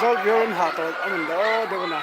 Zawlpui ho an hah tawh a rawn deuh deuh a na.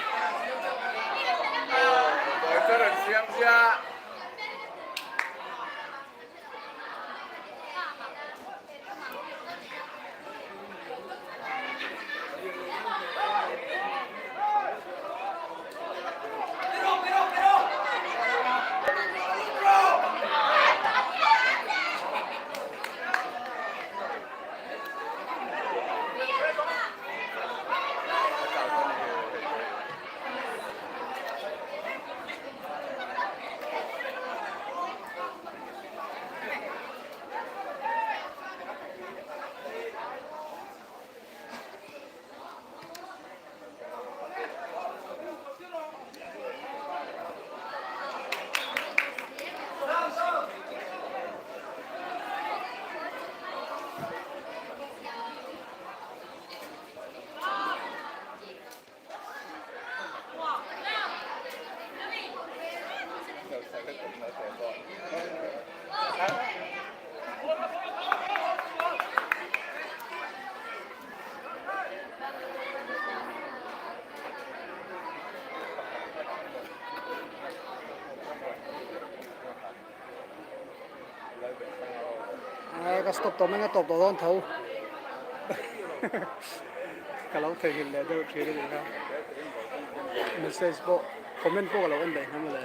Ka stop tawh mai ang a tawp tawh dawn tho ka lo theihnghilh leh deuh thin a nih kha message pawh comment pawh ka lo en leh ngam le.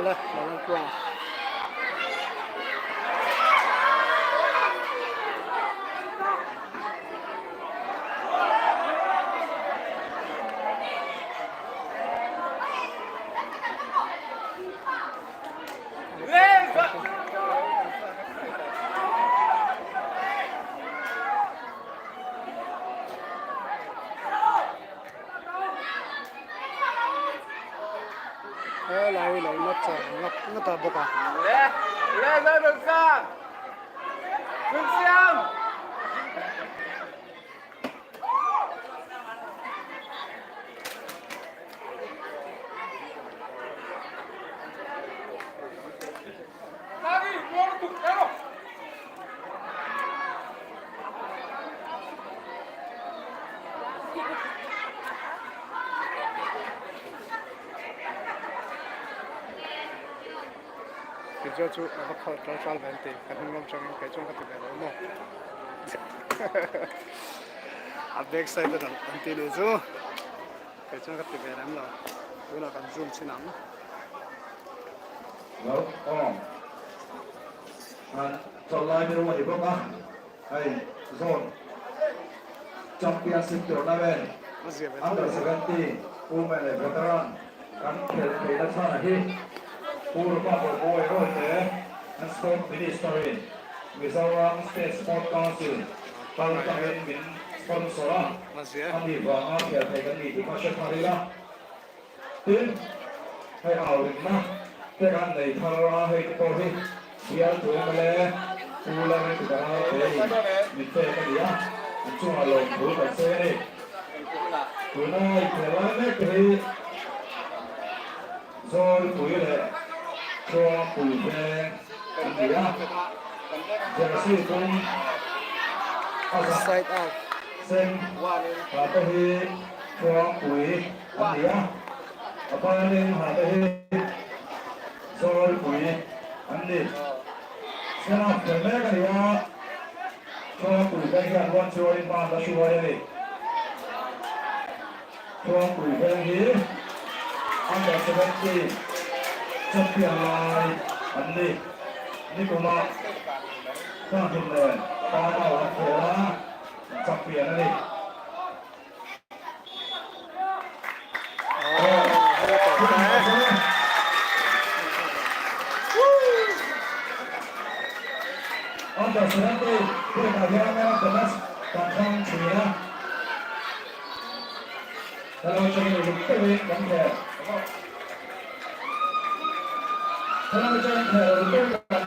Awle, lo lang kuang. Helai lo na char ngap ngata bawk a. Tichuan chu a va khalh ṭal ṭal ve an ti, ka hnung lam changin kei chuan ka ti ve lo maw? A back side a an ti nih chu, kei chuan ka ti ve lem lo, tunah kan zoom chhin ang. Lo awm an chawlh lai mi rawng a ni bawk a, hei zone championship tournament under 17 women leh veteran kan khelh theihna chhan a hi Pu Rupa Bawhbawi Rawlte an Sport Minister in Mizoram State Sport Council kal tangin min sponsor a, a mi vanga khelh thei kan ni tih kha hre thar ila. Tin, hei aurinna te kan nei thar a, hei te pawh hi bialtu mla Pu Lalrintukana te in min pek a ni a, an chungah lawmthu kan sawi a ni. Tuna inkhel lai mek te hi Zawlpui leh Thuampui veng an ni a, Jersey dum a zah sen ha te hi Thuampui an ni a, a banin ha te hi Zawlpui an ni. Senat fel mek a ni a, Thuampui veng hian huan chuain hma an la hruai a ni. Thuampui veng hi Under 17 champion lai an ni. Nikuma Tlanghlum nen Panau an khel a, an champion a ni. Under 17 pekah hian man of the match kan thlang thin a. Hello channel uluk deuhin kan khel. Hello channel khel uluk deuhin kan.